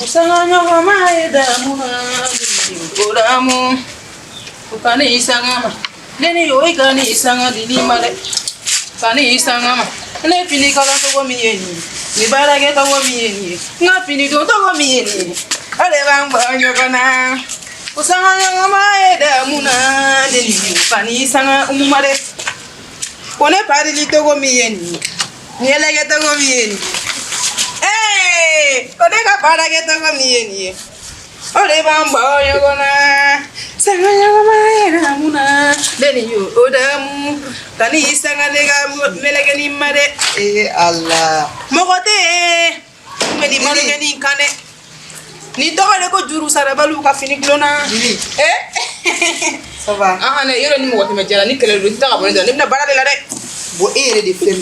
O sanga ɲɔgɔn ma ye damu na o damu o ka ni sanga ma ne ni o i ka ni sanga dili ma dɛ ka ni sanga ma ne fini kala cogo min ye nin ye ni baarakɛ cogo min ye nin ye n ka fini don cogo min ye nin ye o de b'an bɔ ɲɔgɔn na o sanga ɲɔgɔn ma ye damu na ne ni o ka ni sanga umu ma dɛ ko ne parili cogo min ye nin ye ni yɛlɛkɛ cogo min ye nin ye ee ko ne ka baarakɛ cogo min ye nin ye o de b'an bɔ ɲɔgɔn na sanga ɲɔgɔn ma ye damu na ne ni o damu ka ni sanga ne ka mɛlɛkɛnin ma dɛ. Ee Ala. Mɔgɔ tɛ yen n bɛ nin mɛlɛkɛnin kan dɛ nin tɔgɔ de ko juru sarabaliw ka fini dulonna. Jili. Ee. Ça va? Ah ne yɔrɔ ni mɔgɔ tɛmɛ jara ni kɛlɛ don i tɛ taa ka bɔ ne da ne bɛna baara de la dɛ. Bon e yɛrɛ de filɛ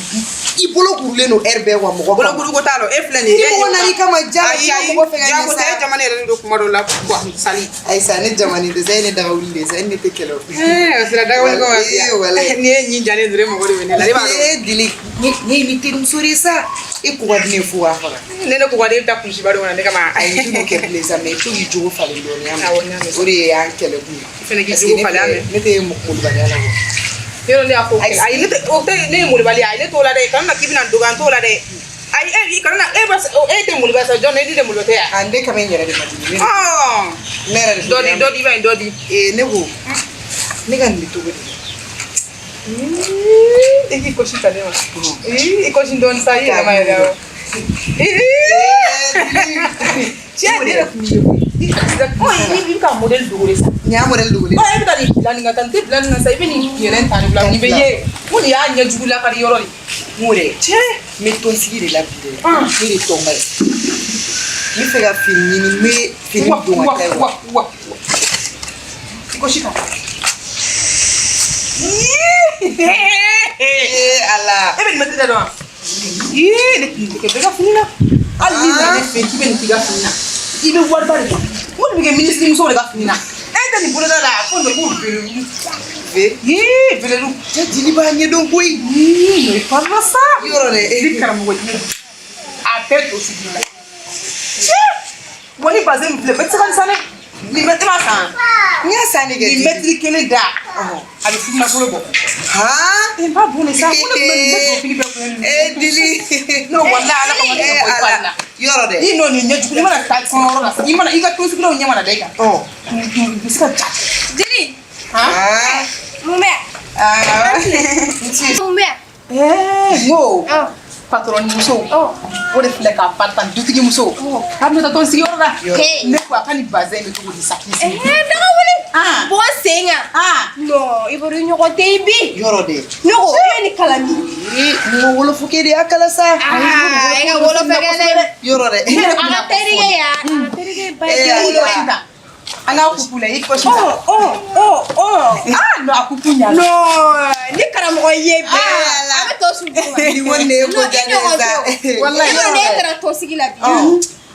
i bolo kurulen don heure bɛɛ wa mɔgɔ Bolo kuru ko t'a la e filɛ nin ye. Ni mɔgɔ nana i kama ja ayi i ayi mɔgɔ fɛ ka ɲɛ jago tɛ sa. e jamana yɛrɛ de don kuma dɔ la quoi sali. Ayi sa ne jamani tɛ sa e ne daga wuli de sa e ne tɛ kɛlɛ o. Ɛɛ o sera dagawuli ko ma Ee, walayi. Ni ye ɲin jalen dɔrɔn e mago de bɛ ne la ne b'a dɔn. Ee Dili ne ye ni terimuso de ye sa e ko ka di ne ye fo k'a faga. Ne ko ka di e bɛ taa kunsiba dɔ kɔnɔ ne kama. Ayi i t'o kɛ bilen sa mais i to k'i jogo falen dɔɔnin ya Awɔ, n y'a mɛn. O de y'an kɛlɛ kun ye. I fɛnɛ k'i Parce que jogo ne falen, filɛ, a mɛn. ne tɛ molobaliya la quoi. Yɔrɔ ne y'a fɔ Ayi. ayi ne tɛ o tɛ ne ye molobali ye ayi ne t'o la dɛ kana na k'i bɛna n dɔgɔya n t'o la dɛ ayi e kana na e ba e tɛ molobali sa jɔn ne tɛ molobali tɛ yan. A ne kama n yɛrɛ de ma deli. Ɔɔ Ne yɛrɛ de dɔ di dɔ di ba in dɔ di. Ee ne ko ne ka nin bɛ cogo di? E k'i kɔsi ta ne ma. I kɔsi dɔɔni sa i yɛrɛ ma yɛrɛ awɔ. Cɛ ne yɛrɛ kun b'i ye koyi. Ɔ i bɛ ka modèle dogo de sa. Nin y'a modèle dogolen. Ɔ e bɛ ka nin bila nin ka taa nin tɛ bila nin kan sa i bɛ nin yɛlɛn tan nin bila nin bɛ ye. Ko nin y'a ɲɛjugu lakari yɔrɔ de. N ko dɛ. Cɛ. N bɛ tɔnsigi de la bi dɛ. Ah. Ne de ye tɔnba ye. N bɛ fɛ ka fini ɲini n bɛ fini Wa don wa ka taa wa wa. I kɔsi kan. Ee Ala. E bɛ nin mɛtiri da dɔn wa? Ii ne tun tɛ kɛ bɛɛ ka fini na. Hali n'i nana ne fɛ yen k'i bɛ nin k'i ka fini na. I bɛ wariba de ta. N ko nin bɛ kɛ minisiri musow de ka fini na. E tɛ nin boloda la fo nin ko velelu. Ve. Ii velelu. Cɛ Dili b'a ɲɛdɔn koyi. Ii non i farila sa. Yɔrɔ dɛ. Ni karamɔgɔ ye a bɛɛ to sigi la. Cɛ wa ni bazɛn min filɛ bɛɛ tɛ se ka nin san dɛ. Nin bɛ e m'a san. N y'a san de kɛ. Nin mɛtiri kelen da. A bɛ furu nafolo bɔ. Han. N b'a bon de sa. Ko ne tun bɛ nin ne don fini bɛɛ kun ye nin. Ee Dili. Non walahi ala kama ne Ee ka bɔ i fari Ala. la. Yɔrɔ dɛ. I nɔ nin ɲɛjugu i mana taa kɔɲɔyɔrɔ la i mana i ka tɔnsigilaw ɲɛ mana da i kan. Ɔ. U bɛ se ka ja. Jeli, Han. Aa. mun bɛ yan? Aa. N ce. Mun bɛ yan? Ɛɛ n ko Ɔ. patɔrɔn muso Ɔ. o de filɛ k'a pan tan dutigi muso a bɛna taa tɔn sigiyɔrɔ la He. ne ko a ka nin bazɛn bɛ cogo di sa k'i sigi. Ɛɛ daga wuli. Ah. Bɔ sen kan. Ah. Non, i b'a dɔn i ɲɔgɔn tɛ yen bi. Yɔrɔ dɛ. Ne ko e ni kalan min. Ee n ko wolofokɛ de y'a kala sa. Aa e ka wolofɛkɛ dɛ. Yɔrɔ dɛ. A ka terikɛ ya. A ka terikɛ ba Eh, ye I wolo. kɔsi ta an k'a kupu la i kɔsi Ɔ ta. ɔ ɔ ɔ. Ah non a kupu ɲana. Non, ni karamɔgɔ ye bi. Ah, A bɛ tɔ su duguma. Ni ko ne ye ko Non, i diya ne ye ɲɔgɔn sa. tɛ o. Walayi. I b'a dɔn n'e taara tɔnsigi la bi. Ɔ.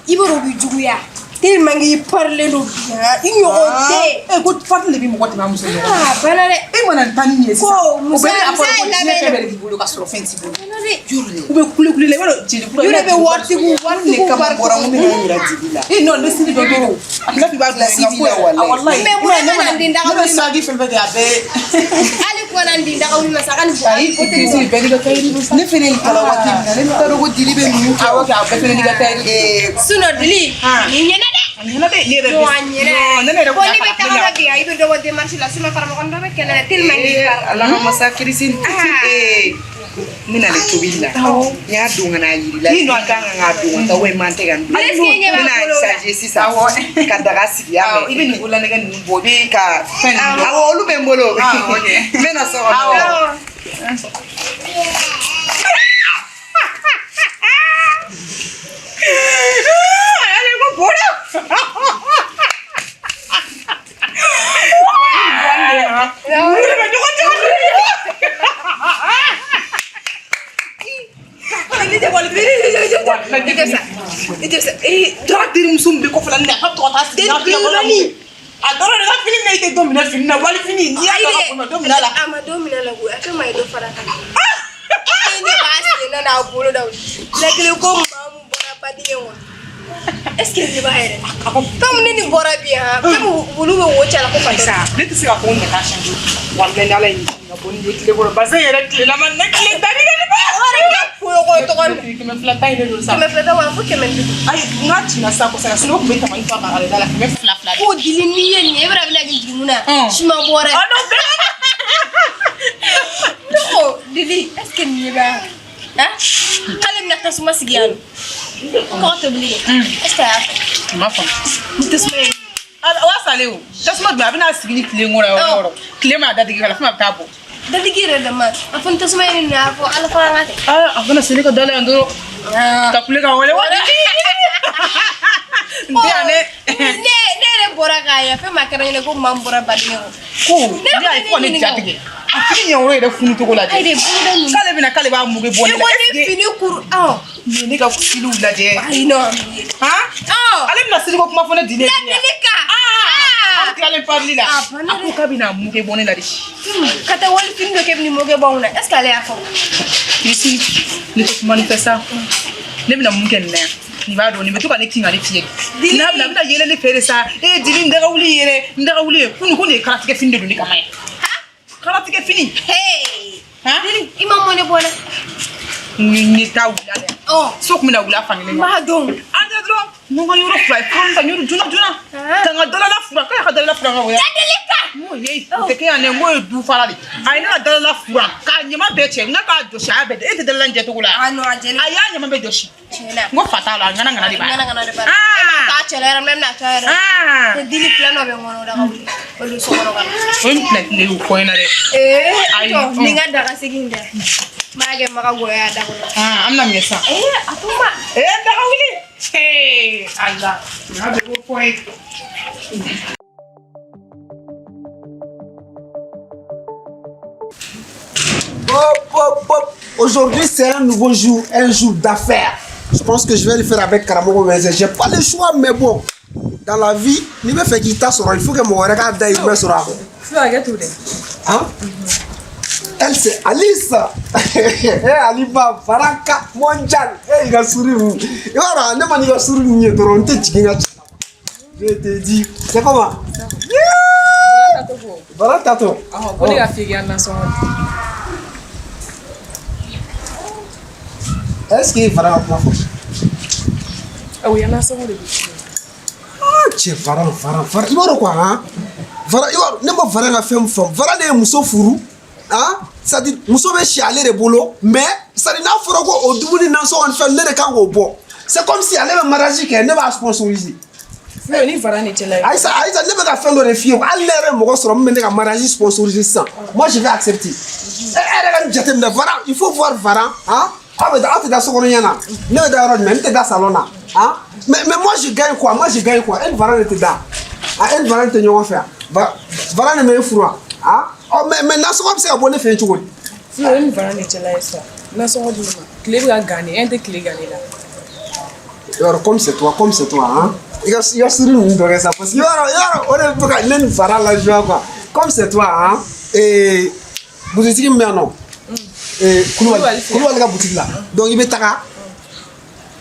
I b'a dɔn o bɛ juguya. Tellement que i parilen don bi han. I ɲɔgɔn tɛ yen. E ko fari de bɛ mɔgɔ tɛmɛ a muso ɲɔgɔn. Ah, bana dɛ. E mana taa ni nin ye sisan. Ko o musa- bɛɛ a musa fɔra ko ye diɲɛ labɛn fɛn dɛ. bɛɛ de b'i bolo ka sɔrɔ fɛn t'i bolo. Bana dɛ. Yɔrɔ dɛ. U bɛ kule kule la i b'a dɔn jeli kura. Yɔrɔ bɛ waritigiw Ne waritigiw kama bɔra n ko n bɛna n yira Dili la. E non ne sini dɔ dɔrɔn a tila k'i b'a bila Kilasi b'i la walayi. Walayi. Mais mun na ne mana n den daga Ne bɛ wuli ma? sagi fɛn fɛn kɛ a bɛɛ. Hali kuma na n den daga wuli ma sa a ka nin bɔ. Ayi ko kirisi bɛɛ n'i ka tayiri don sa. Ne fɛnɛ ye nin kala waati min na ne t'a dɔn ko Dili bɛ ninnu kɛ. Awɔ kɛ a bɛɛ fɛnɛ n'i ka tayiri. Ee Sinon Dili, Ah. nin ɲɛna dɛ. A ɲɛna dɛ ne yɛrɛ Non, a ɲɛna. Non ne yɛrɛ Ko n'i bɛ tagama bi i bɛ dɔ bɔ démarche la sinon karamɔgɔ dɔ bɛ kɛlɛ la tellement que i pari. Ala ka masa kirisi. Ah. Ee n bɛna ne tobili la. Awɔ. N y'a don ka n'a yir'i la. Ni nɔ I kan ka k'a don ka taa walima n tɛ ka n don. Est-ce que i ɲɛ N b'a bɛna bolo la? charger sisan. Awɔ. Ka daga sigi y'a Awɔ mɛn. i bɛ nin bololanɛgɛ ninnu bɔ i bɛ Ka fɛn ninnu bɔ. awɔ olu bɛ n bolo. Ah, ok. N bɛ na so kɔnɔ. Awɔ. Awɔ. Ale ko bɔra. Terimuso min bɛ kɔfɛ la nin na a ka to ka taa sigi a dɔrɔn de ka fini minɛ i tɛ don minɛ fini na wali fini n'i y'a dɔn ka bɔ don minɛ la. A ma don minɛ la koyi, a kɛ ma ye dɔ fara a kan. E ɲɛ b'a sen na n'a bolo da. Lɛkelen ko maa mun bɔra badingɛ kɔnɔ. Est-ce que ne b'a yɛrɛ la? Comme ne ni bɔra bi han, fɛn min olu bɛ wo cɛ la ko fa Sa, ne tɛ se ka fɔ ko nin ka changer. Walahi ni Ala ye nin ka bɔ ni ye tile kɔrɔ. Bazin yɛrɛ tilelama ne tile danni kɛ ne ba. O yɛrɛ bɛ koyo koyo tɔgɔ ni. 200 ta in de don sa. 200 ta wa fo 500. Ayi, n ka ci na sa kosɛbɛ. Sinon o tun bɛ tamani fa ka ale da la 200 fila de. Ko dili n'i ye nin ye, e bɛna bɛna k'i jigin mun na? Siman bɔra. Ah non, bɛɛ. Ne ko Dili, est ce que nin ye b'a han? K'ale bɛna tasuma sigi yan nɔ. Ko kɔgɔ tobili kɛ. Est ce que a y'a fɛ? N m'a faamu. Ni tasuma ye. O y'a salen o. Tasuma dun a bɛna sigi ni tile kɔrɔ yɔrɔ o yɔrɔ. Tile mana dadigi k'a la fo a bɛ taa bɔ. Dadigi yɛrɛ dama. A fɔ ni tasuma ye nin minɛ, a fɔ Ala fara an ka kɛ. Aa, a kana se ne ka da la yan dɔrɔn. Ka kule ka wele wa. N tɛ yan dɛ. Ne yɛrɛ bɔra k'a ye fɛn ma kɛra ɲɛna ko maa min bɔra baden kɔ. Ko ne y'a ye fo ka ne jatigɛ. A fini ɲɛworo yɛrɛ funu cogo lajɛ. Ayi de boloda ninnu. K'ale bɛna k'ale b'a mugu bɔ ne I la. ko ne fini kuru awɔ. Nin ye ne ka finiw lajɛ. Ayi non. Han? Awɔ. Ale bɛna seliko kuma fɔ ne diinɛ. Ladili kan. An tilalen parili la. A banna A ko k'a bɛna mugu bɔ ne la de. Ka taa wali fini dɔ kɛ ni mugu bɔ anw na. Est ce que ale y'a fɔ? Kirisi, ne tɛ kuma ni fɛ sa. Ne bɛna mun kɛ nin na yan? Nin b'a dɔn nin bɛ to ka ne kin ka ne fiyɛ. N'a bɛna a bɛna yɛlɛ ne fɛ de sa. E Dili n daga wuli yɛrɛ n daga wuli ye. Kunun ko nin ye karatigɛ fini de don ne kama yan. Karatigɛ fini. Hey. Han? Dili, i ma mɔnɛ bɔ n na. Ni taa wula la yan. Ɔ. So kun bɛna wula fankelen N b'a dɔn. An tɛ dɔrɔn. N ko n ka yɔrɔ fura ye fura ta yɔrɔ joona joona. Ka n ka dalala fura k'a ka dalala fura ka o ya. Ladili kan. N ko ye o tɛ kɛ yan dɛ n ko ye du fara de. A ye ne ka dalala fura k'a ɲama bɛɛ cɛ n ka k'a jɔsi a y'a bɛɛ e tɛ dalala in jɛcogo la. Ah non, a jɛlen. A y'a ɲama bɛɛ jɔsi. Tiɲɛ na. N ko fa t'a la a ŋana ŋana de b'a la. Ŋana ŋana de b'a la. E m'a to a cɛla yɛrɛ min na, e bɛna to a yɛrɛ. Ah. Dili filan dɔ bɛ n kɔnɔ o da ka wuli. O don so kɔnɔ ka na. O ye filɛ ne y'o fɔ n ɲɛna dɛ. Ee, Ayi, jɔ, ni n ka daga sigi in dɛ. N b'a kɛ maga gɔyɔ y'a da kɔnɔ. Ah, an bɛna mun kɛ sisan? Ee, a to ma. Ee daga wuli. Ee Ala. N'a bɛ ko fɔ ye. Hop, hop, hop. Aujourd'hui, c'est un nouveau jour, un jour d'affaires. Je pense que je vais le faire avec Karamoko Wenze. J'ai pas le choix, mais bon. Dans la vie, ni me fait qu'il t'a il faut que mon regard d'aille me sera. Hein? Elle, c'est Alice. Eh, Aliba, Baraka, Mondial. Eh, il a souri. Il va, ne m'a dit souri, je te dis, c'est comment? Yeah! Baraka Tato. Ko ne ka f'i ka nasɔngɔ di. Est-ce qu'il va kuma fɔ? Awɔ, i ka nasɔngɔ de bɛ f'i ye. Ah, cɛ Varan Varan Varan i b'a dɔn quoi han Varan i b'a dɔn ne ma Varan ka fɛn faamu. Varan de ye muso furu han, c'est à dire muso bɛ si ale de bolo, mais c'est à dire n'a fɔra ko o dumuni nasɔngɔ ni fɛn ne de kan k'o bɔ. C'est comme si ale bɛ mariage kɛ, ne b'a sponsoriser. F'i ni Varan de cɛla ye. Ayisa Ayisa, ne bɛ ka fɛn dɔ de f'i ye, hali ne yɛrɛ ye mɔgɔ sɔrɔ min bɛ ne ka mariage sponsoriser sisan, moi je vais accepter. E yɛrɛ ka nin jateminɛ Varan, il faut voir Varan han. Aw bɛ taa, aw tɛ taa sokɔnɔ ɲɛ na, ne bɛ taa yɔrɔ jumɛn? Ne tɛ taa salon na han. Mais moi je gagne quoi, moi je gagne quoi? E ni Varan de tɛ da ah, e ni Varan tɛ ɲɔgɔn fɛ yan, Varan de bɛ e furu wa ah? Ɔ mais nasɔngɔ bɛ se ka bɔ ne fɛ yen cogo di? F'i ni Varan de cɛla ye sa. Nasɔngɔ di ne ma. Tile bɛ ka gan de, e tɛ tile gan ne la. Yɔrɔ comme c'est toi, comme c'est toi hein, i ka suri ninnu dɔ kɛ sa, parce que yɔrɔ o de bɛ ka ne ni Varan la joie quoi. Comme c'est toi hein, ee butigi min bɛ yan nɔ, ee Kulubali Kulubali ka butigi la, donc i bɛ taga,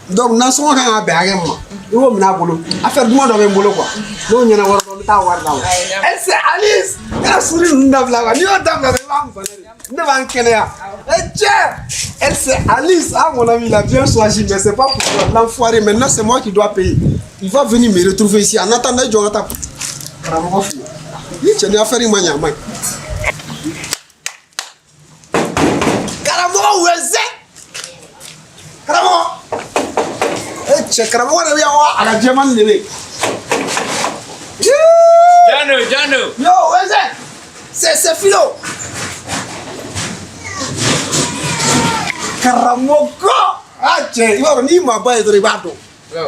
donc nasɔngɔ kan ka bɛn hakɛ min ma, i b'o minɛ a bolo. Affaire duman dɔ bɛ n bolo quoi, n'o ɲɛnabɔra dɔrɔn n bɛ taa wari d'a ma. Elle c'est Alice, i ka suri ninnu dabila quoi, n'i y'o dabila dɔrɔn i b'an bana de, ne b'an kɛnɛya. Eh tiens, elle c'est Alice, ah mon ami, il a bien choisi, mais c'est pas pour toi, l'enfoiré. Maintenant c'est moi qui dois payer. Il va venir me retrouver ici. En attendant, jɔ ka taa karamɔgɔ fɛ yen. Ni cɛ ni affaire in ma ɲɛ, a ma ɲi. Karamɔgɔ Wenze, karamɔgɔ, e cɛ karamɔgɔ de bɛ yan wa? A ka jɛman de bɛ yen. Jano, Jano. Yo Wenze, c'est Philo. Karamɔgɔ, ah cɛ, i b'a dɔn n'i maa ba ye dɔrɔn i b'a dɔn.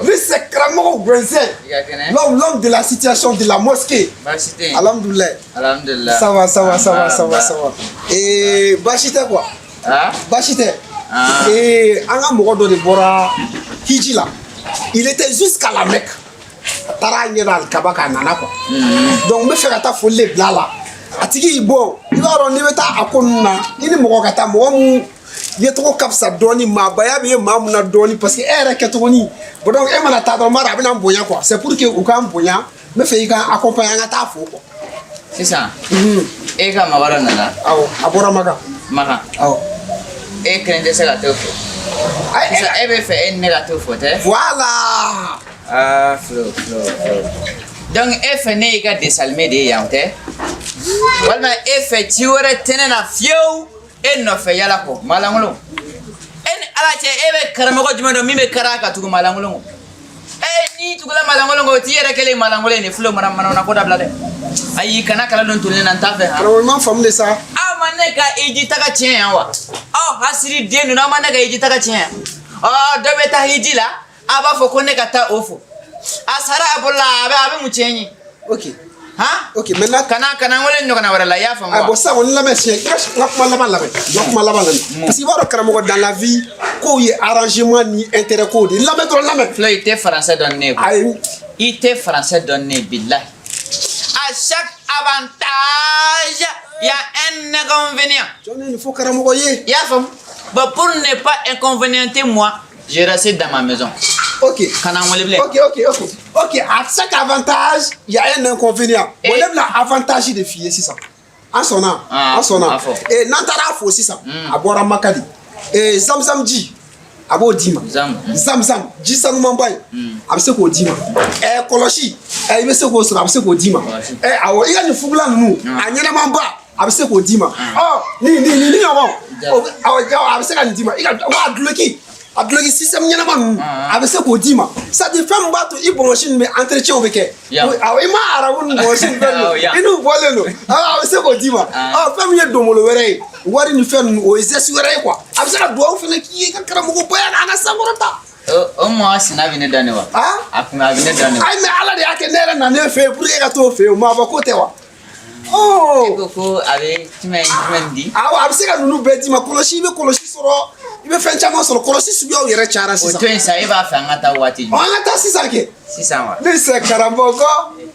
Lui c'est karamɔgɔ Wenze. I ka kɛnɛ? L'homme de la situation de la mosquée. Baasi tɛ yen. Alhamdoulilah. Alhamdulillah. Ça va, ça va, ça va, ça va, Ba. ça va. Et baasi tɛ quoi? Ah? Baasi tɛ. Ah. Et an ka mɔgɔ dɔ de bɔra hiji la. Il était jusqu'à la Mecque. A taara a ɲɛ da alikaba kan, a nana quoi. Donc n bɛ fɛ ka taa foli de bila a la. A tigi y'i bɔ. I b'a dɔn n'i bɛ taa a ko ninnu na, i ni mɔgɔ ka taa mɔgɔ mun Yecogo ka fisa dɔɔni, maabaya bɛ ye maa mun na dɔɔni, parce que e yɛrɛ kɛcogo bon, donc e mana taa dɔrɔn, n b'a dɔn a bɛna n bonya quoi. C'est pour que u k'an bonya, n bɛ fɛ i ka accompagner, an ka taa fo quoi. Sisan e ka mɔgɔ dɔ nana? Awɔ, a bɔra Makan. Makan? Awɔ. E kelen tɛ se ka t'o fo. Ayi. Sisan e bɛ fɛ e ni ne ka t'o fo tɛ? Voilà. Ah, Flo, Flo, Flo, donc e fɛ ne y'i ka desalimɛ de ye yan tɛ, walima e fɛ ci wɛrɛ tɛ ne na fiyewu e nɔfɛ yala kɔ? Maalankolon, e ni Ala cɛ, e bɛ karamɔgɔ jumɛn dɔn min bɛ kara ka tugu maalankolon kɔ? E n'i tugula maalankolon kɔ, o t'i yɛrɛ kɛlen ye maalankolon ye. Nin Flo, mana mana ko dabila dɛ. Ayi, kana kala don tolen na, n t'a fɛ han. Karamɔgɔ, i m'a faamu de sa. Aw ma ne ka hiji taga tiɲɛ yan wa? Aw hasiri den ninnu, aw ma ne ka hiji taga tiɲɛ yan. Ɔ, dɔ bɛ taa hiji la, a b'a fɔ ko ne ka taa o fo. A sara a bolo la, a bɛ mun tiɲɛ ye? Ok. Han. Ok, maintenant. Kana n wele ɲɔgɔnna wɛrɛ la, i y'a faamu Ah, wa? bon, sisan kɔni, lamɛn siɲɛ, i ka n ka kuma laban lamɛn, n ka kuma laban lamɛn, parce que i b'a dɔn karamɔgɔ, dans la vie, kow ye arrangement ni intérêt kow de ye. Lamɛn dɔrɔn, lamɛn. Flo, i tɛ français dɔn ne ye koyi. Ayi. I tɛ français dɔn ne ye, bilahi. À chaque avantage, il y a un inconvénient. Jɔn ye nin fɔ karamɔgɔ ye? I y'a faamu? Bon, pour ne pas inconvénienter moi, je reste dans ma maison. Ok. Kana n wele bilen. Ok, à chaque avantage, il y a un inconvénient. Bon, Eh. ne bɛna avantage de f'i ye sisan. An sɔnna? Ah, an sɔnna? A fɔ. Eh, n'an taara a fo sisan, a bɔra Maka de. Eh, zamzam ji, a b'o d'i ma. Zam. Zamzam ji sanumanba in, a bɛ se k'o d'i ma. Ɛ, kɔlɔsi, ɛ, i bɛ se k'o sɔrɔ, a bɛ se k'o d'i ma. Kɔlɔsi. Ɛ, awɔ, i ka nin fugula ninnu, a ɲɛnɛmanba, a bɛ se k'o d'i ma. Ɔ, ni ɲɔgɔn, awɔ, a bɛ se ka nin d'i ma. I ka wa duloki, a duloki système ɲɛnɛma ninnu, a bɛ se k'o d'i ma. C'est à dire fɛn min b'a to i bonbonsi ninnu bɛ entretien bɛ kɛ. Ya. Awɔ, i ma arabu ni bonbonsi ni fɛn Awɔ, ninnu, ya. i n'u bɔlen don. Awɔ, a bɛ se k'o d'i ma. Ah. Ɔ, fɛn min ye donbolo wɛrɛ ye, wari ni fɛn ninnu, o ye geste wɛrɛ ye quoi. A bɛ se ka dugawu fɛnɛ k'i ye i ka karamɔgɔbaya n'a ka sankɔrɔta. O mɔgɔ sina bɛ ne dɔn ne wa? Ah? A kun a bɛ ne dɔn ne wa? Ayi, mais Ala de y'a kɛ ne yɛrɛ nanen fɛ yen pour que e ka t'o fɛ yen, maa fɔ ko tɛ wa? E Oh! ko ko a bɛ jumɛn jumɛn di? Awɔ, a bɛ se ka ninnu bɛɛ d'i ma. Kɔlɔsi, i bɛ kɔlɔsi sɔrɔ, i bɛ fɛn caman sɔrɔ, kɔlɔsi suguyaw yɛrɛ cayara O sisan. to yen sa, e b'a fɛ an ka taa waati Ɔ, jumɛn? an ka taa sisan kɛ. Sisan wa? Ne sɛ karamɔgɔ,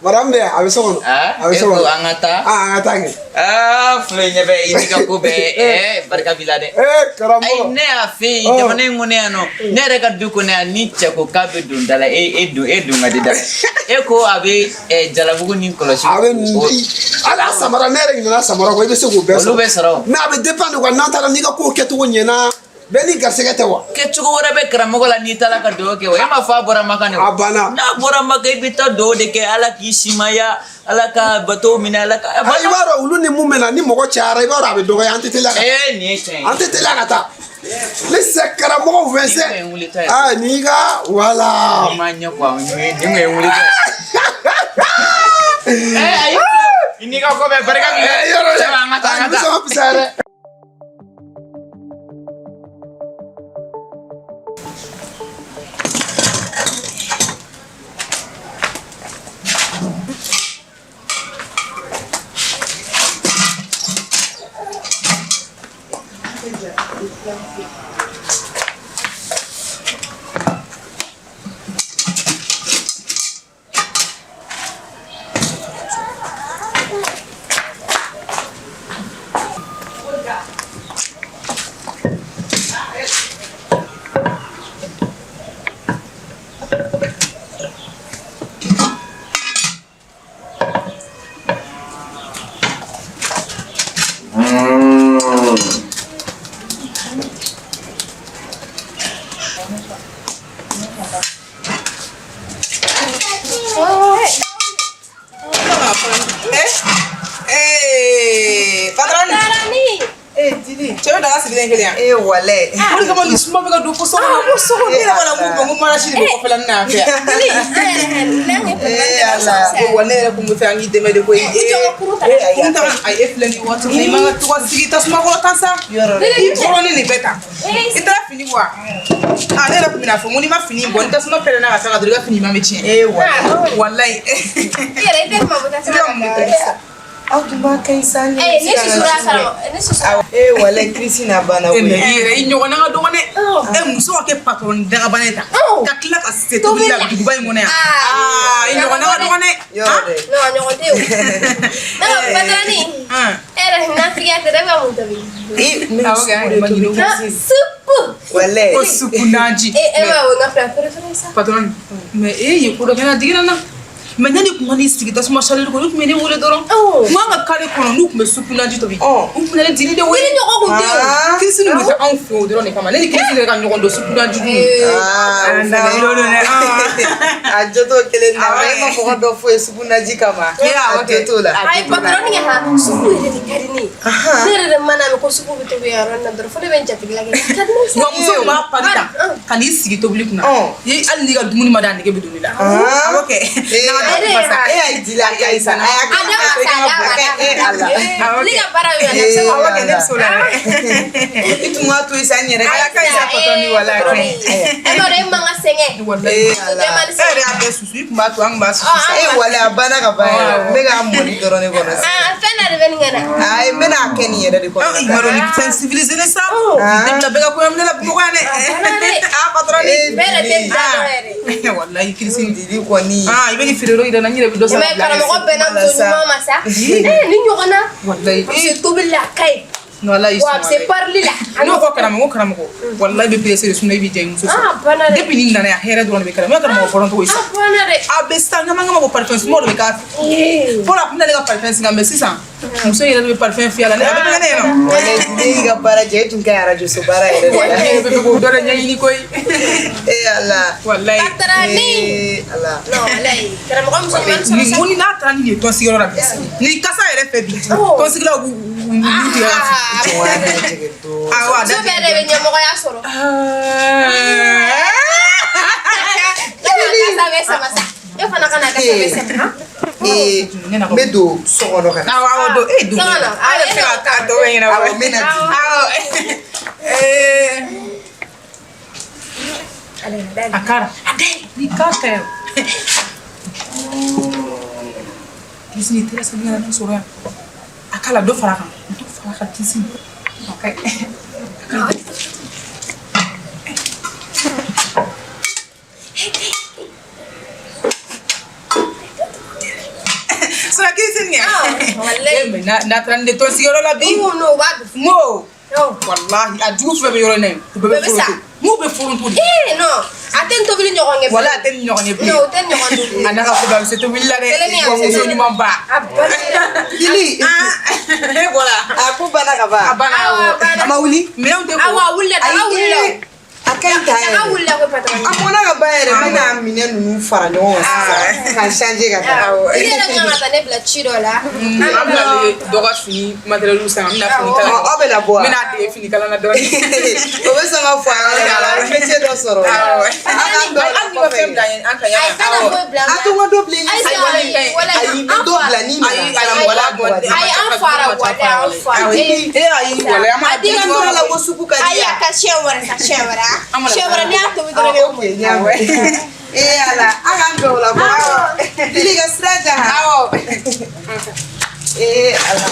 madame bɛ yan, a bɛ so kɔnɔ. Ah, A bɛ e so ko kɔnɔ. an ka taa? Ah, an ka taa kɛ. Ah, Flo, ɲɛ bɛ i n'i ka ko bɛɛ, barika b'i la dɛ. Ee, Ayi, karamɔgɔ. ne y'a fɛ yen Ɔ. jamana in kɔnɔ yan nɔ, ne yɛrɛ ka du kɔnɔ yan, ni cɛ ko k'a bɛ don da la, e don ka di da la. E ko a bɛ jalabugu ni kɔlɔsi. A bɛ hali a samara, ne yɛrɛ ɲinɛna samara kɔ, i bɛ se k'o bɛɛ sɔrɔ. Olu bɛ sɔrɔ o. Mais a bɛ dépend de quoi, n'an taara n'i ka kow kɛcogo ɲɛna, bɛɛ n'i garisɛgɛ tɛ wa? Kɛcogo wɛrɛ bɛ karamɔgɔ la n'i taara ka dugawu kɛ o. E ma fɔ a bɔra Makan de wa? A banna. N'a bɔra Makan, i bɛ taa dugawu de kɛ, Ala k'i simaya, Ala ka bato minɛ, Ala ka. Ah, i b'a dɔn olu ni mun bɛ na, ni mɔgɔ cayara, i b'a dɔn a bɛ dɔgɔya, an tɛ teliya ka taa. Ee, nin ye tiɲɛ ye. An tɛ teliya ka taa. Ne sɛ karamɔgɔ 27. Nin kun ye n wulitɔ ye. Ah, n'i ka voilà. Nin ma ɲɛ quoi, nin kun ye n wulitɔ ye. Ee, ayi, i n'i ka ko bɛɛ barika b'i la. Eh, yɔrɔ dɛ. Cɛ, an ka taa, an Ah, ka nin bɛ taa. sɔn ka fisaya dɛ. Eh, patron. Eh, Dili, cɛ bɛ daga sigilen kelen yan. Eh, walayi. O de kama nin suma bɛ ka don fo so kɔnɔ. Ah, fo so kɔnɔ. Ne yɛrɛ b'a la n ko bon, n ko marashi de bɛ kɔfɛla nin na yan fɛ yan. Eh, Ala. Ko wa ne yɛrɛ kun bɛ fɛ an k'i dɛmɛ de koyi. Eh, Kurun ta, ayi, e filɛ nin waati min na, i man ka to ka sigi tasuma kɔrɔ tan sa. Yɔrɔ dɛ. I kɔrɔnin de bɛ tan. I taara fini bɔ wa? Ah, ne yɛrɛ kun bɛna fɔ n ko n'i ma fini bɔ, ni tasuma pɛrɛnna ka taa ka dɔrɔn, i ka fini ɲuman bɛ tiɲɛ. Eh, walayi. Walayi. I bɛ ka mun de tobi sisan? Aw tun b'a kɛ sa ne susura karamɔgɔ, ne susura. Ee walayi Kirisi n'a banna E koyi. mais i yɛrɛ i ɲɔgɔnna ka dɔgɔ dɛ. E muso ka kɛ patron dagabana ye tan. Ka tila ka se tobili la duguba in kɔnɔ yan. Aa i ɲɔgɔnna ka dɔgɔ dɛ. Yɔrɔ dɛ. Non, a ɲɔgɔn tɛ o. Ne ka patroni. E yɛrɛ nafigiya tɛ dɛ, e bɛ ka mun tobi? Ee ne Awɔ bɛ kɛ, supu de tobi Kirisi. Supu. Walayi. Ko supu naji. E e ma o n ka plat préféré sa. Patron, mais e ye ko dɔ kɛ n na digira n na. Mais ne ni kun ka n'i sigi tasuma chaleur kɔrɔ, i tun bɛ ne wele dɔrɔn. N k'an ka carré kɔnɔ n'u tun bɛ supu naji tobi. U tun bɛ ne dili de wele. Ni ɲɔgɔn kun tɛ o. Kirisi nin bɛ taa anw fɛ o dɔrɔn de kama. Ne ni Kirisi yɛrɛ ka ɲɔgɔn dɔn supu naji dun. Aa o fɛnɛ. A jo t'o kelen na, e ma mɔgɔ dɔ fɔ ye supu naji kama. A jo t'o la. Ayi patroni kɛ han, supu yɛrɛ de ka di ne ye. Ne yɛrɛ de mana mɛn ko supu bɛ tobi yan yɔrɔ in na dɔrɔn fo ne bɛ n jatigila kɛ. Ka di ne ye. Wa muso b'a pari ta ka n'i sigi tobili kunna. Hali n'i ka dumuni ma da, a nege bɛ don ne la. Awɔ kɛ. E y'a di la a ka ɲi sa. A y'a A da ma sa, a da ma, a da ma. Awɔ Ne kɛ. ka baara bɛ yan nɔ. Awɔ kɛ, ne bɛ s'o la dɛ. I tun b'a to yen sa n yɛrɛ A ka ɲi sa patron wala a ka ɲi. E b'a dɔn e man ka sɛgɛn. Walayi. Ee O bɛɛ man di E yɛrɛ y'a bɛɛ susu, i tun b'a to an tun b'a susu sa. E walayi a banna ka ban yɛrɛ. N bɛ k'a mɔni dɔrɔn de kɔnɔ sisan. Aa fɛn dɔ de bɛ nin kɛ na. Ayi n bɛna a kɛ nin yɛrɛ de kɔnɔ. I ma dɔn ni fɛn civilisé ne sa. Ne bila bɛɛ ka kɔɲɔminɛ la Bamakɔ yan dɛ. Ah patron. Bɛɛ yɛrɛ tɛ da dɔn yɛrɛ. Walayi Kirisi. Dili kɔni. Ah i bɛ nin feere yɔrɔ yira n na, n yɛrɛ bɛ dɔ san. Mais karamɔgɔ bɛnna muso ɲuman ma sa. Ee ni ɲɔgɔn na. Walayi. A bɛ se tobili la a ka ɲi. Walayi. Wa a bɛ se parili la. Ne ko karamɔgɔ karamɔgɔ walayi bɛ pressé de sinon i b'i diya i muso Ah sɔrɔ. banna dɛ. Depuis ni nana yan hɛrɛ dɔrɔn de bɛ kɛra. N ka karamɔgɔ fɔlɔ tɔgɔ ye sa. A banna dɛ. A bɛ sa ŋama ŋama bɔ parfum suma dɔ bɛ k'a fɛ. Fɔlɔ a tun bɛ ne ka parfum singa mais sisan muso yɛrɛ de bɛ parfum fiyɛ a la ne a bɛ kɛ ne ɲɛna. Walayi ne y'i ka baara jɛ, e tun ka ɲi arajo so baara yɛrɛ de la. Walayi ne bɛ fɛ k'o dɔ de ɲɛɲini koyi. Ee Ala. Walayi. Patroni. Ee Ala. Non walayi karamɔgɔ muso ɲuman sɔrɔ Ni sa. mun ni n'a taara ni nin ye tɔnsigiyɔrɔ la bi ni kasa yɛrɛ fɛ bi tɔnsigilaw b'u u tigɛ ka fili. Wa n'a jɛgɛ dɔɔnin. Awɔ a Muso bɛɛ de bɛ ɲɛmɔgɔya sɔrɔ. Ne ka kasa bɛ sama sa. E fana ka na kasa bɛ sama. Ee n bɛ don so kɔnɔ ka na. Awɔ awɔ don e don. So kɔnɔ. A yɛrɛ bɛ se ka taa tɔ bɛ ɲɛnabɔ. Awɔ n bɛ na di. Awɔ. Ee. A kara. A da yɛlɛ. Ni k'a ka yɛlɛ. Kisi ni tɛgɛ sɛbɛn yɛrɛ sɔrɔ yan. A k'a la dɔ fara a kan. Dɔ fara a kan kisi. Ok. Sɔrɔ kisi nin kɛ. Walayi. Eh, mais n'a taara ni ne tɔn sigiyɔrɔ la bi. Non u b'a dun. N ko. Walahi a jugu fɛn bɛ yɔrɔ in na yen. U bɛɛ bɛ Bɛɛ bɛ sa. foronto. N'u bɛ foronto de. Ee non a tɛ nin tobili ɲɔgɔn kɛ. Wala a tɛ nin ɲɔgɔn ye bilen. Non o tɛ nin ɲɔgɔn tobi. A n'a ka ko bɛɛ a bɛ se tobili la dɛ. Kelen ni a Wa muso ɲuman ba. A banna. Dili. E bɔra. A ko banna ka ban. A banna Awɔ, a awɔ. banna. A ma wuli. Minɛnw tɛ ko. Awɔ a wulila daga wulila. A ka ɲi tan Daga yɛrɛ. wulila ko patron. A mɔnna ka ban yɛrɛ, n bɛna minɛn ninnu fara ɲɔgɔn kan sisan ka changer ka taa. I yɛrɛ kan ka taa ne bila ci dɔ la. An bɛna dɔ ka fini matériel san, an bɛna fini kala. Aw bɛna bɔ wa? N bɛna dege fini kalan na dɔɔni. O bɛ sɔn ka fɔ a yɛrɛ la, a bɛ métier dɔ sɔrɔ. Awɔ. Aw k'an dɔn Hali n'i ma fɛn bila an kan yan. Ayi kana foyi bila. A to n ka dɔ bila Ayi i ayi walayi Ayi n bɛ dɔ bila n'i nana. Ayi karamɔgɔ la bɔ. Ayi an fara walayi an fara. E ayi walayi an ma. A di I ka tɔgɔ la ko supu ka di Ayi a yan. ka siɲɛ wɛrɛ sa siɲɛ wɛrɛ. An mana Siɲɛ wɛrɛ n'i y'a tobi dɔrɔn i bɛ Ok, n y'a mɛn. Ee Ala, aw k'an bɛn o la koyi. Dili ka sira jan. Awɔ. Ee Ala.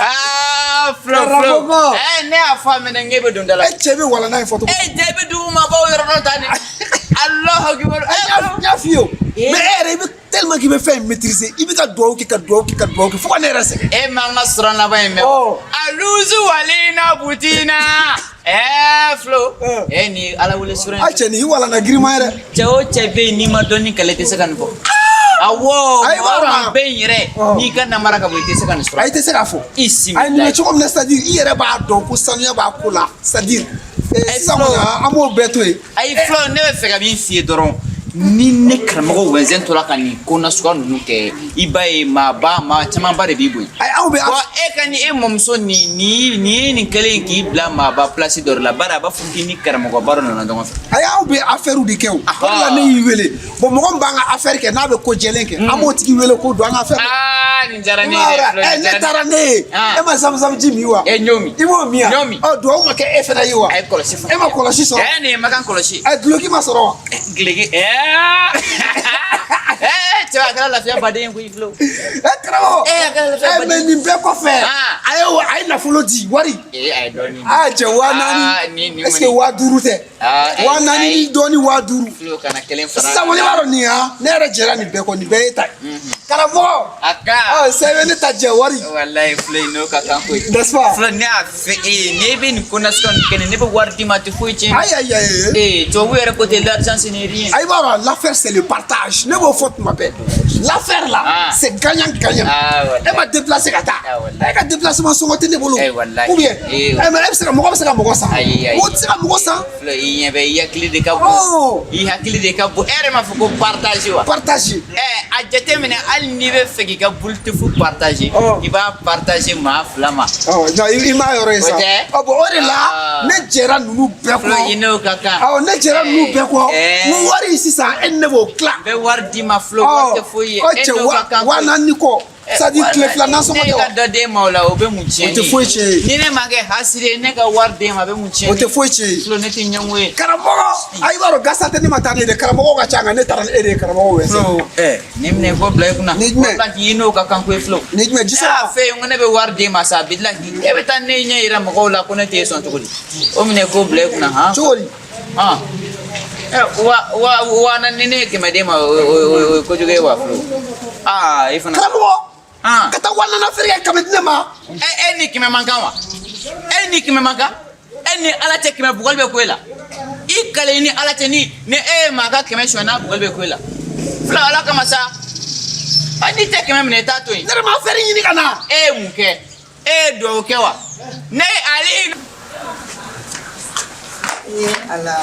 Ah, Flo, Flo. Karamɔgɔ. Eh, ne y'a fɔ a mɛnɛ n k'e bɛ don da la. E cɛ bɛ walanda in fɔ cogo. E jɛ i bɛ dugu maabaw yɔrɔ dɔn tan de. Alahu akibaru. N y'a f'i ye o. Mais e yɛrɛ i bɛ tellement k'i bɛ fɛn in maîtriser, i bɛ ka duwawu kɛ ka duwawu kɛ ka duwawu kɛ fo ka ne yɛrɛ sɛgɛn. E m'an ka sɔrɔ laban in mɛn. Ɔ. Aluzu walina butina. Eh, Flo. Eh, ni Ala wele sura in. A cɛ nin i walanda girinman ye dɛ. Cɛ o cɛ bɛ yen n'i ma dɔnni kɛlɛ i tɛ se ka nin fɔ. Awɔ, Ayi, maa o b'a dɔn. maa bɛ yen yɛrɛ n'i ka namara ka bɔ i tɛ se ka nin sɔrɔ. Ayi i tɛ se k'a fɔ. I simi. Ayi nin bɛ cogo min na c'est à dire i yɛrɛ b'a dɔn ko sanuya b'a ko la c'est à dire sisan Flo. kɔni an b'o bɛɛ to yen. Ayi Flo, ne bɛ fɛ ka min f'i ye dɔrɔn ni ne karamɔgɔ wɛnzɛn tora ka nin ko nasuguya ninnu kɛ i b'a ye maaba maa camanba de b'i bonya. Ayi aw bɛ Wa E ka ni e mɔmuso nin nin nin nin kɛlen k'i bila maaba place dɔ de la, bari a b'a fɔ k'i ni karamɔgɔba dɔ nana ɲɔgɔn fɛ. A y'aw bɛ affaire de kɛ o. O de la ne y'i wele. Bon, mɔgɔ min b'an ka affaire kɛ, n'a bɛ ko jɛlen kɛ, an b'o tigi wele k'o don an ka affaire. Aa, nin diyara ne ye dɛ, Flo, nin Ne diyara. taara ne ye. Ah. E ma zamuzamu ji min wa? E, n y'o min. I m'o min N y'o wa? min. Ɔ, duwawu ma kɛ e fana ye wa? A ye kɔlɔsi fana. E ma kɔlɔsi sɔrɔ? Ɛ, nin ye makan kɔlɔsi. Ɛ, duloki ma sɔrɔ wa? Gileki, cɛ, a kɛra lafiya baden ye koyi, Flo. Ɛ, karamɔgɔ. A kɛra lafiya Ɛ, baden. mais nin bɛɛ kɔfɛ, Ah. a ye nafolo di, wari. Ee, a ye dɔɔnin di. Aa, cɛ, waa Ah, naani. nin Est ce que kɔni. 5000 tɛ? Ah, 4000 ni ayi. dɔɔni, 5000. Flo, kana kelen fara. Sisan kɔni, i b'a dɔn nin ya, ne yɛrɛ jɛra nin bɛɛ kɔ, nin bɛɛ ye ta ye. Karamɔgɔ. A ka. Ɔ, sɛbɛn ne ta jɛ wari. Walayi, Flo, n'o ka kan koyi. N'est-ce pas? Flo, ne y'a fɛ e ye, n'e bɛ nin ko nasuguya nin kɛ ne, ne bɛ wari d'i ma, a tɛ foyi tiɲɛ. Ayi, ayi, ayi. Ee, tubabu yɛrɛ ko ten, l'argent ce n'est rien. Ayi, b'a dɔn, l'affaire c'est le partage. Ne b'o fɔ tuma bɛɛ. L'affaire là, Ah. c'est gagnant gagnant. Ah, walayi. E ma déplacer ka taa. Ah, walayi. E ka déplacement sɔngɔ tɛ ne bolo. Eh, walayi. Ou bien, Eh, eh, mais e bɛ se ka mɔgɔ bɛ se ka mɔgɔ san. Ayi, ayi. Mɔgɔ tɛ se ka mɔgɔ san. Flo, i ɲɛ bɛ, i hakili de ka bon. Oh. I hakili de ka bon. E yɛrɛ m'a fɔ ko partage wa? Partage. Ɛ, a jateminɛ, hali n'i bɛ fɛ k'i ka Bluetooth partager, Oh. i b'a partager maa fila ma. Ɔ, non, i m'a yɔrɔ ye sa. O tɛ? Ɔ, bon, o de la Ah. ne jɛra ninnu bɛɛ Flo, i kɔ. n'o ka kan. Awɔ, ne jɛra ninnu bɛɛ kɔ. Eh. N ko wari sisan, e ni ne b'o tila. N bɛ wari d'i ma, Flo, wari tɛ foyi ye. Ɔ, E cɛ, n'o ka kan wa koyi. naani kɔ. C'est à dire tile fila nasɔngɔ Ne tɛ ka wa? dɔ d'e ma o la, o bɛ mun tiɲɛ? O tɛ foyi tiɲɛ ye. Ni ne ma kɛ hasidi ye, ne ka wari d'e ma, a bɛ mun tiɲɛ? O tɛ foyi tiɲɛ ye. Flo, ne tɛ ɲɛngo ye. Karamɔgɔ, ayi, b'a dɔn gasa tɛ ne ma taa ne ye dɛ, karamɔgɔw ka ca, nka ne taara ni e de ye karamɔgɔw wɛ. Flo, ɛ, nin minɛ ko bila i kunna. Ni jumɛn? Walahi, i n'o ka kan koyi, Flo. Ni jumɛn? Ne Jisɔn. y'a fɛ yen ko ne bɛ wari d'e ma sa, bilahi, e bɛ taa ne ɲɛ yira mɔgɔw la ko ne t'e sɔn cogo di? O minɛ ko bila i kunna han. Cogo di? Han. Ɛ, wa 4000 ni ne ye 100 d'e ma, o ye kojugu ye wa, Flo? Aa, i fana. Karamɔgɔ. Han. Ka taa 4000 feere kɛ 100 di ne ma. E, e ni 100 man kan wa? E ni 100 man kan? E ni Ala cɛ, 100 bugɔli bɛ ko e la. I kale i ni Ala cɛ, ni e ye maa ka 100 suɲɛ, n'a bugɔli bɛ ko e la. Flo, Ala kama sa. A, n'i tɛ 100 minɛ, i t'a to yen. Ne yɛrɛ ma affaire ɲini ka na. E ye mun kɛ? E ye duwawu kɛ wa? Ne ale. Ye Ala.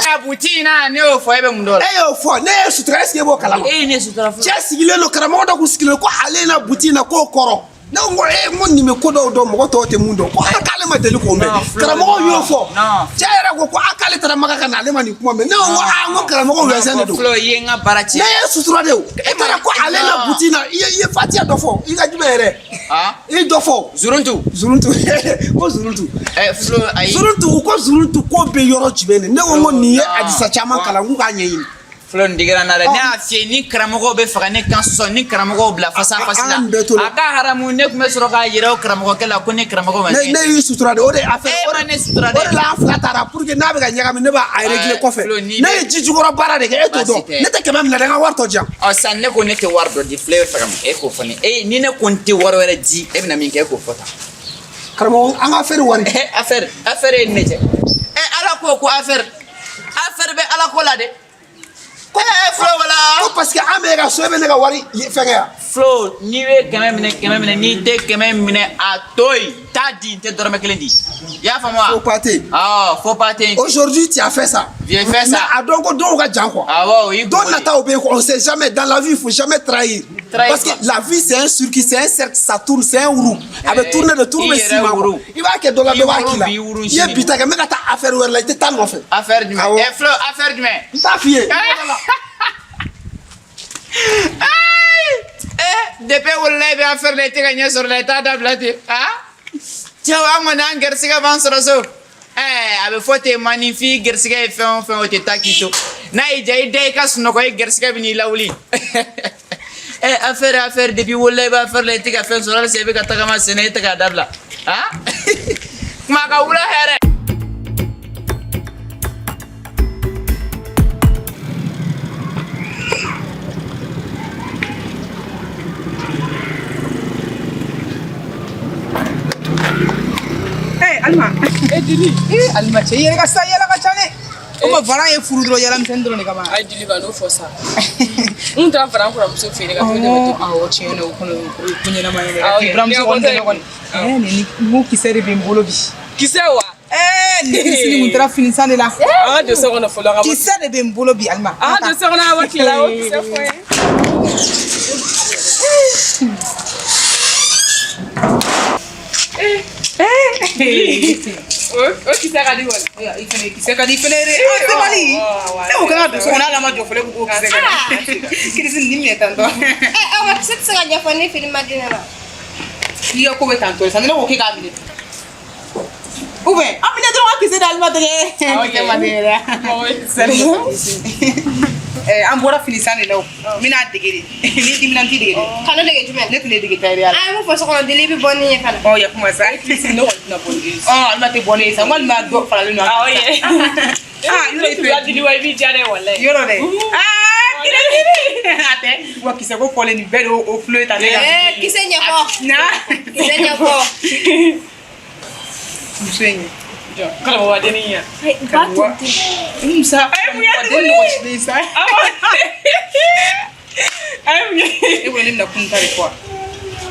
A buti in na, ne y'o fɔ, e bɛ mun dɔn o la? E y'o fɔ, ne ye sutura, est ce que e b'o kalama? E ye ne sutura fɔlɔ. Cɛ sigilen don, karamɔgɔ dɔ kun sigilen don ko ale na buti in na k'o kɔrɔ. Ne ko n ko ee, n ko nin bɛ ko dɔw dɔn, mɔgɔ tɔw tɛ mun dɔn. Ko a k'ale ma deli k'o mɛn. Non, Flo, Karamɔgɔw y'o non, fɔ. non. Cɛ yɛrɛ ko ko a k'ale taara Maka ka na, ale ma nin kuma mɛn. Ne ko n ko aa, n ko karamɔgɔw wɛsɛn de don. Flo, i ye n ka baara tiɲɛ. Ne ye sutura de o. E taara ko ale na buti in na, i ye fatiya dɔ fɔ, i ka jumɛn yɛrɛ? Ah? I ye dɔ fɔ. Zuruntu. Zuruntu, ko zuruntu. Ɛ, Flo, ayi. Zuruntu, u ko zuruntu ko bɛ yɔrɔ jumɛn de? Ne ko n ko nin ye Non. hadisa caman kalan, k'u k'a ɲɛɲini. Flo, nin digira n na dɛ. Ne y'a f'i ye, ni karamɔgɔw bɛ fɛ ka ne kan sɔsɔ, ni karamɔgɔw bila fasa fasi la. An ka nin bɛɛ to la. A ka haramu, ne tun bɛ sɔrɔ k'a yira o karamɔgɔkɛ la ko ne karamɔgɔ ma Ne y'i sutura de, o de ye affaire. E ma ne sutura dɛ. O de la an fila taara pour que n'a bɛ ka ɲagami, ne b'a régler kɔfɛ. Flo, n'i Ne bɛ- ye ji jukɔrɔ baara de kɛ, e t'o Baasi dɔn. tɛ. Ne tɛ 100 minɛ dɛ, n ka wari tɔ di yan. Ɔ, sisan ne ko ne tɛ wari dɔ di, Flo, e bɛ fɛ ka mun? E k'o fɔ ne. E, ni ne ko n tɛ wari wɛrɛ di, e bɛna min kɛ, e k'o fɔ tan. Karamɔgɔ, an ka affaire wari. Ɛ, affaire ye nin de cɛ. Ɛ, Ala ko ko affaire bɛ Ala ko la dɛ. Ɛ, Flo, wala. Ko parce que an bɛ e ka so, e bɛ ne ka wari fɛngɛ yan. Flo, n'i bɛ 100 minɛ, 100 minɛ, n'i tɛ 100 minɛ, a to yen. T'a di, n tɛ dɔrɔmɛ kelen di. I y'a faamu wa? Faut pas tɛ yen. Awɔ, faut pas tɛ yen. Aujourd'hui, tu as fait ça. J'ai fait ça. Mais a dɔn ko dɔw ka jan quoi. Awɔ, o y'i Don kungo de. nataw bɛ yen quoi, on sait jamais. Dans la vie, il faut jamais trahir. Trahir Parce que quoi? la vie, c'est un circuit, c'est un cercle, ça tourne, c'est un roue. A bɛ Eh, tourner de tour i bɛ yɛrɛ s'i ma quoi. wuru. I b'a kɛ dɔ la, I dɔ b'a wuru k'i la. b'i wuru I ye sini. bi ta kɛ, n bɛ ka taa affaire wɛrɛ la, i tɛ taa nɔfɛ. Affaire jumɛn? Awɔ. Ɛ, Flo, affaire jumɛn? N t'a f'i ye. Ayi! Depuis wolola i bɛ affaire la, i tɛ ka ɲɛ sɔrɔ la, i t'a dabila ten. Ah? Cɛw, an kɔni an gɛrisigɛ b'an sɔrɔ so. Ɛɛ, a bɛ fɔ ten, maninfin gɛrisigɛ ye fɛn o fɛn, o tɛ taa k'i to. N'a y'i diya, i da i ka sunɔgɔ, i gɛrisigɛ bɛ n'i lawuli. Ɛ, affaire, depuis wolola i bɛ affaire la, i tɛ ka fɛn sɔrɔ, halisa i bɛ ka tagama senna, i tɛ k'a dabila. Ah? Kuma ka wula hɛrɛ. Eh, Alima. Eh, Dili. Eh, Alima cɛ, i yɛrɛ ka sa yala ka ca dɛ. O ma varan ye furu dɔrɔn, yala misɛnnin dɔrɔn de kama. Ayi Dili, ka n'o fɔ sa. N taara fara n kɔrɔmuso fɛ yen ka t'o dɛmɛ tobi. Awɔ, tiɲɛ na, o kɔni o ye ko ɲɛnama ye dɛ. Awɔ, Buramuso kɔni tɛ ne kɔni. Awɔ. Eh, nin ko kisɛ de bɛ n bolo bi. Kisɛ wa? Ni Kirisini kun taara fini san de la. An ka don so kɔnɔ fɔlɔ, an ka bɔ. Kisɛ de bɛ n bolo bi, Alima. An ka don so kɔnɔ, an ka bɔ tile la, o kisɛ fɔ n ye. O kisɛ ka di kɔni. I fɛnɛ kisɛ ka di fɛnɛ dɛ. Ah, sabali. Ne ko k'an ka don so kɔnɔ, hali an ma jɔ fɔlɔ, e ko k'o kisɛ ka di. Kirisini, nin minɛ tantɔ. Aw ka kisɛ tɛ se ka ɲɛfɔ ne fini ma di ne ma. I ka ko bɛ tantɔ sisan, ni ne ko k'e k'a minɛ. Ou bien, an minɛ dɔrɔn ka kisɛ di Alima tɛgɛ. Kisɛ ma di yɛrɛ. An bɔra fini san de la o. N bɛna dege de. N'i dimina, n t'i dege dɛ. Ka ne dege jumɛn? Ne tun ne dege tayɛriya la. An ye mun fɔ so kɔnɔ, deli i bɛ bɔ ni ye ka na. Ɔ, yakuma sa. Ne kɔni tɛna bɔ ni e ye. Ɔ, Alima tɛ bɔ ne ye sa. Walima dɔ faralen don an Awɔ kan. ye. Ah, yɔrɔ i Tugula fɛ. dili wa, i b'i diya dɛ, walayi. Yɔrɔ dɛ. Ah, kiri. A tɛ. Wa kisɛ ko fɔlen nin bɛɛ de o fulo ye ta ne kan. Kisɛ ɲɛfɔ. Na. Kisɛ ɲɛfɔ. Muso in ye. Jɔ, karamɔgɔ dennin ya. Ba to ten. Musa. A ye mun kɛ Den nɔgɔ cilen sa. A ye mun kɛ? E bolo ne bɛna kun ta de fɔ wa?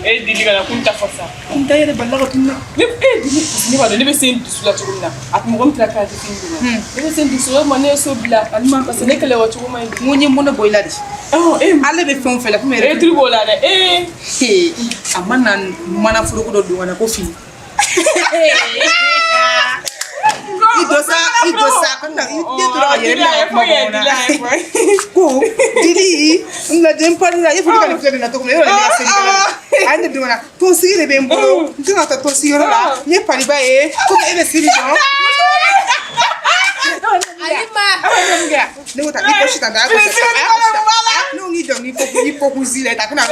E dili kana kun ta fɔ sa. Kun ta yɛrɛ balila ka tunu na. Ne e dili, parce que ne b'a dɔn ne bɛ se n dusu la cogo min na. A tun mɔgɔ min taara k'a tɛ fɛn dun. Ne bɛ se n dusu la, o ma ne ye so bila Alima, parce que ne kɛlɛ wa cogo ma ɲi. N ko n ye mɔnɛ bɔ i la de. Ɔn, e Ale bɛ fɛn o fɛn la, fɛn min yɛrɛ. E tulu b'o la dɛ. Ee. A ma na mana foroko dɔ don ka na ko fini. I dɔ sa, i dɔ sa, ko na i den tora ka yɛlɛ ka kuma kɔnɔ na. Ko dili n lajɛ n pari la, i fo ka nin filɛ nin na cogo min na, yɔrɔ ne ka seli kɛla a ye ne don ka na tɔnsigi de bɛ n bolo, n kan ka taa tɔnsigiyɔrɔ la, n ye pariba ye, komi e bɛ seli dɔn. Alima. A bɛ mun kɛ? Ne ko ta i kɔsi tan, a y'a kɔsi tan, a y'a kɔsi tan. Ne ko k'i jɔ k'i kɔ i kɔ kun zi la, ta kana.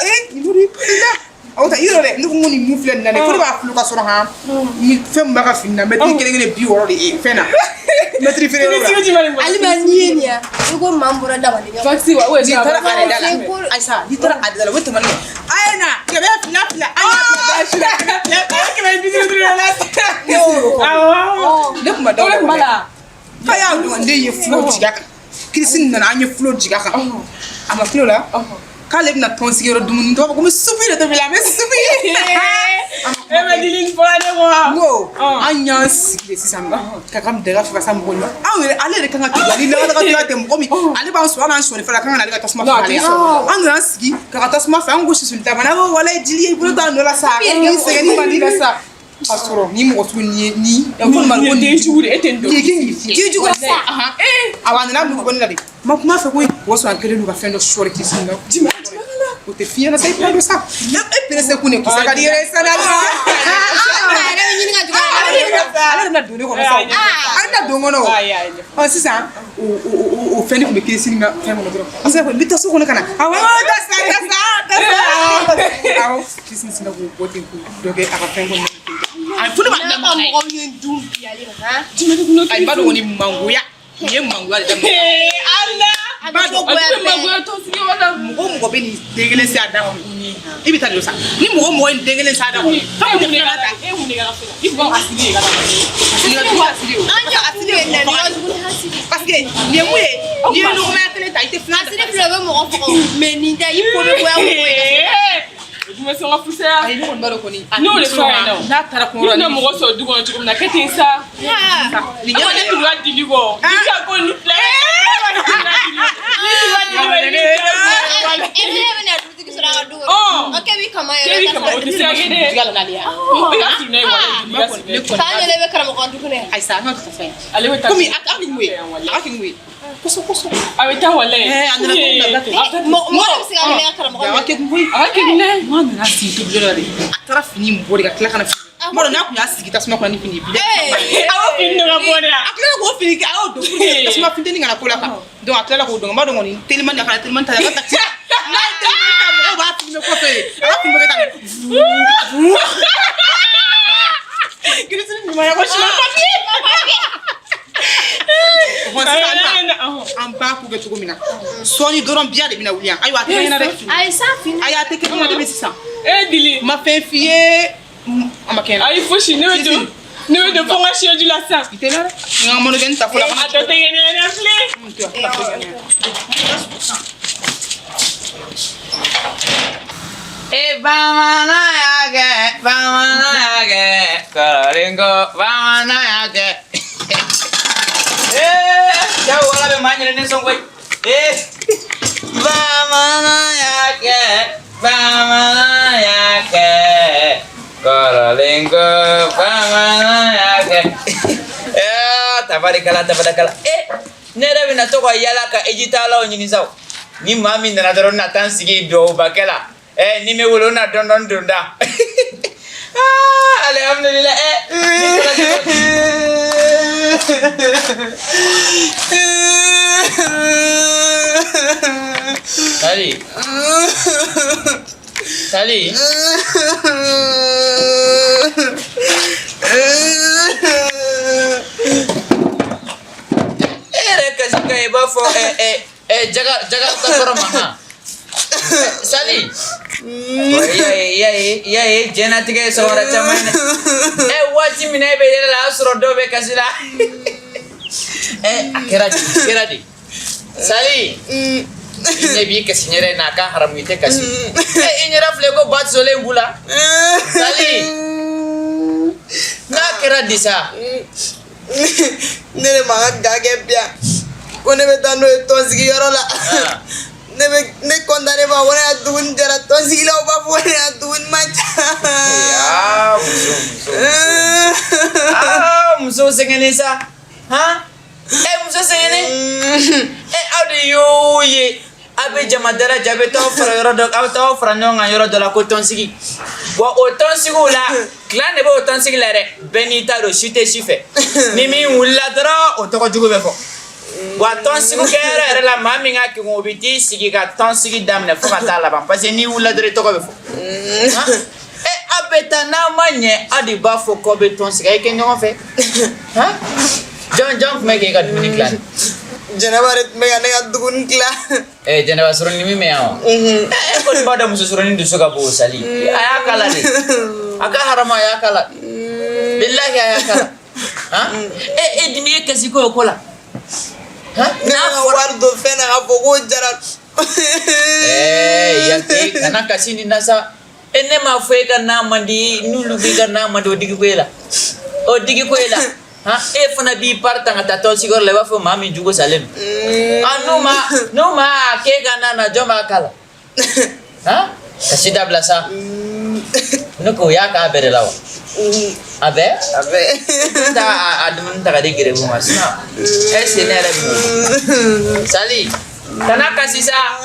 Ee, nin bolo i pari la. Aw ta yɔrɔ dɛ, ne ko n ko nin mun filɛ nin na dɛ, fo ne b'a fulo ka sɔrɔ han, ni fɛn min b'a ka fini na, mɛtiri kelen kelen 60 de ye fɛn na, mɛtiri feere yɔrɔ la. Alima, n'i ye nin ye, i ko maa min bɔra dabali ɲɛ. Taxi wa, o N'i taara a da la, ayisa, n'i taara a da la, o bɛ tɛmɛ ni a ye na 200 fila, an y'a bila baasi la, 155 de la. Awɔ. Ne kun ma da o O de kun b'a la. K'a y'a dɔn ne ye fulo jigin a kan, Kirisini nana, an ye fulo jigin a kan, a ma kilo la. K'ale bɛna tɔn sigiyɔrɔ dumuni tɔgɔ ko n bɛ supu de tobi la, n bɛ supu. E bɛ dili nin fɔra ne kɔ. N ko an y'an sigi de sisan nɔ ka ka daga faga sa mɔgɔ ɲuman, anw yɛrɛ, ale yɛrɛ kan ka keguya ni lakalakatɔya tɛ mɔgɔ min, ale b'an sɔrɔ, an b'an sɔrɔ fana, a kan ka na ale ka tasuma faga ale an nana an sigi ka ka tasuma faga, an ko susuli ta bana ko walayi jili i bolo t'a nɔ la sa, ni sɛgɛnni man di la sa, ka sɔrɔ ni mɔgɔ sugu nin ye ni ko nin ma ko Nin nin den jugu de, e tɛ nin dɔn. nin k'i fiyɛ Ji jugu sa. Awa, a nana nugu bɔ ne la de, ma kuma fɛ koyi, o sɔrɔ an kɛlen don ka fɛn dɔ sɔɔri kisi na o tɛ fiɲɛ na sa, i b'a sa e perese kun de kisɛ ka di yɛrɛ sa dɛ. Alima yɛrɛ bɛ ɲini ka juguya. Ale bɛna don ne kɔnɔ sa, ale bɛna don kɔnɔ o. Ɔ, sisan o fɛn de tun bɛ kirisini ka fɛn kɔnɔ dɔrɔn, a se n bɛ taa so kɔnɔ ka na, awɔ, ta sa, ta sa, ta sa, awɔ, kirisini sinna k'o bɔ ten k'o dɔ kɛ a ka fɛn kɔnɔ, a fo ne b'a N'a ka mɔgɔw ye n dun bi, Alima han. A b'a dɔn kɔni, mangoya nin ye, mangoya de daminɛ. Ala. A bɛ A ko tun bɛ goya bɛɛ. mangoya tɔn sigi yɔrɔ la. Mɔgɔ o mɔgɔ bɛ nin den kelen se a da kɔnɔ, i bɛ taa de sa, ni mɔgɔ o mɔgɔ ye nin den kelen se a da kɔnɔ, fɛn min tɛ filanan ta. E mun de kɛra fɛn na? I bɔ a sigi ye ka na. Asili o. An ye asili ye nani ka jugu ni hasidi. Parce que nin ye mun ye, n'i ye nɔgɔmaya kelen ta, i tɛ filanan Hasidi filɛ, o bɛ mɔgɔ faga o, mais nin tɛ, i ko bɛ goya mɔgɔ ye. O tun bɛ sɔn ka fisaya. Ayi, ne kɔni b'a dɔn kɔni. N'o de fɔ a ɲɛna o. N'a taara Ni kungo la. tɛna mɔgɔ sɔrɔ du kɔnɔ cogo min na, kɛ ten sa. Nin A ne tugura dili kɔ. Ni ka ko nin filɛ. Ni tugura dili kɔ, i b'i diya. E bɛna dutigi sɔrɔ a ka du kɔnɔ. Ɔn. Ɔ, k'e b'i kama K'e yɛrɛ b'i ta kama, o tɛ se ka kɛ dɛ. Jiga la n'ale ye. I ka surun n'a ye walayi, i ka surun n'a ye. K'an yɛrɛ bɛ karamɔgɔ ka du kɔnɔ yan. Ayi sa, an ka taa fɛn. Ale bɛ taa. Komi a ka kin koyi, a ka kin koyi. Kosɔ kosɔ. A bɛ taa walayi. A nana ko min na, bila ten. Mɔgɔ de bɛ se ka minɛ ka karamɔgɔ A minɛ. ka kɛ koyi. A ka kɛ dɛ. N'a nana sigi tobili yɔrɔ la de, a taara fini in bɔ de ka tila ka na fini. N b'a dɔn n'a kun y'a sigi tasuma kɔnɔ ni fini ye bi dɛ. Awɔ, fini dɔ ka bɔ dɛ. A tilala k'o fini kɛ, a y'o don pour que tasuma funteni kana k'o la quoi. Donc a tilala k'o don, n b'a dɔn kɔni telimani, a kana telimani ta, a ka taxi. N'a ye telimani ta, mɔgɔw b'a filmer kɔfɛ ye. A ka fini bɛ kɛ tan. Kirisini ɲumanya ko siman papier. Bon, sisan an b'a ko kɛ cogo min na, sɔɔni dɔrɔn biya de bɛna wuli yan. Ayiwa, a tɛ kɛ ɲɛna dɛ. Ayi, san fini. Ayi, a tɛ kɛ ɲɛna de sisan. E dili. N ma fɛn f'i ye, a ma kɛ ɲɛna. Ayi, fosi, ne bɛ don. Ne bɛ don fo n ka siège la sisan. I tɛ la dɛ. N ka manokɛni ta fɔlɔ. A tɔ tɛ kɛ ne yɛrɛ filɛ. E bamanan y'a kɛ, bamanan y'a y'a kɛ kɔrɔlen ko bamanan y'a kɛ. Ee, cɛw wala bɛ maa ɲinɛ ne sɔn koyi. Ee, bamanan y'a kɛ, bamanan y'a kɛ kɔrɔlen ko bamanan y'a kɛ. Ee, tabarikala tabarikala. Ee, ne yɛrɛ bɛna to ka yala ka ejitalaw ɲini sa o. Ni maa min nana dɔrɔn n na taa n sigi duwawubakɛ la. Ni bɛ wolo n na dɔɔni dɔɔni don da. Ah, alhamdulillah. Sali. Sali. E yɛrɛ kasi kan i b'a fɔ jaga jaga ta kɔrɔ ma han. Sali. I y'a ye i y'a ye diɲɛnatigɛ ye sɔgɔmada caman ye dɛ. Waati min na e bɛ yɛlɛ la, a y'a sɔrɔ dɔw bɛ kasi la. A kɛra di, a kɛra di. Sali. I ɲɛ b'i kasi ɲɛrɛ na, a ka haramu i tɛ kasi. I ɲɛda filɛ ko ba solen b'u la. Sali. N'a kɛra di sa. Ne de ma ka ga kɛ bi yan ko ne bɛ taa n'o ye tɔnsigiyɔrɔ la. Ne bɛ ne kɔntannen ba ko ne ka dumuni jara, tɔnsigilaw b'a fɔ ko ne ka dumuni ma ja. Aa, muso muso muso. Aa, muso sɛgɛnnen sa. Han? Muso sɛgɛnnen. Aw de y'o ye. A bɛ jama daraja, a bɛ t'aw fara yɔrɔ dɔ, a bɛ t'aw fara ɲɔgɔn kan yɔrɔ dɔ la ko tɔnsigi. Wa o tɔnsigiw la, clan de bɛ o tɔnsigi la dɛ. Bɛɛ n'i ta don, si tɛ si fɛ. Ni min wulila dɔrɔn, o tɔgɔ jugu bɛ fɔ. Wa tɔnsigi kɛyɔrɔ yɛrɛ la, maa min ka kegun, o bɛ t'i sigi ka tɔnsigi daminɛ fo ka taa laban. Parce que n'i wulila dɔrɔn, i tɔgɔ bɛ fɔ. Aw bɛ taa, n'a ma ɲɛ, aw de b'a fɔ k'aw bɛ tɔn sigi, a ye kɛ ɲɔgɔn fɛ. Jɔn jɔn tun bɛ k'e ka dumuni dilan? Jɛnɛba de tun bɛ ka ne ka dumuni dilan. Jɛnɛba sɔrɔni min bɛ yan wa? E kɔni b'a dɔn muso sɔrɔni dusu ka bon Sali. A y'a kala de. A ka haramu, a y'a kala. Bilahi, a y'a kala. E dimi ye kasi ko o ko la. Ne ka wari don fɛn na k'a fɔ k'o jara. Yate kana kasi nin na sa. Ne m'a fɔ e ka n'a man di, n'olu b'i ka n'a man di, o digi ko e la. O digi ko e la. E fana b'i pari tan ka taa tɔn sigiyɔrɔ la, i b'a fɔ maa min jugu salen don. N'u ma k'e ka na na, jɔn b'a k'a la? Kasi dabila sa. Ne ko o y'a k'a bɛɛ de la wa? A bɛɛ? A bɛɛ. Taa a dumuni ta ka di gerebu ma sinon est-ce que ne yɛrɛ bɛ n'o? Sali, kana kasi sa.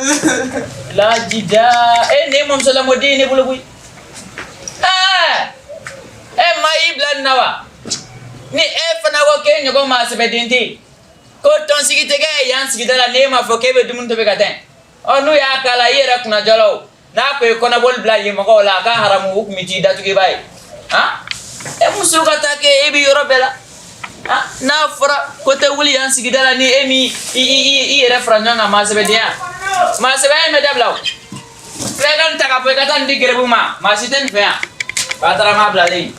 Lajida, nin ye mamuso lamɔden ye ne bolo koyi. Maa y'i bila nin na wa? Ni e fana ko k'e ɲɔgɔn maa sɛbɛden tɛ yen, ko tɔnsigi tɛ kɛ yan sigida la, n'e m'a fɔ k'e bɛ dumuni tobi ka taa yen. Ɔ, n'u y'a k'a la, i yɛrɛ kunnajɔla o. N'a ko i kɔnɔboli bila yen mɔgɔw la, a ka haramu, u tun bɛ t'i datugu i b'a ye. E muso ka taa kɛ e bɛ yɔrɔ bɛɛ la. N'a fɔra ko tɛ wuli yan sigida la, ni e mi i yɛrɛ fara ɲɔgɔn kan maa sɛbɛdenya. Maa sɛbɛya in bɛ dabila o. Filɛ ka nin ta ka bɔ i ka taa nin di gerebu ma, maa si tɛ nin fɛ yan. Batarama bilalen.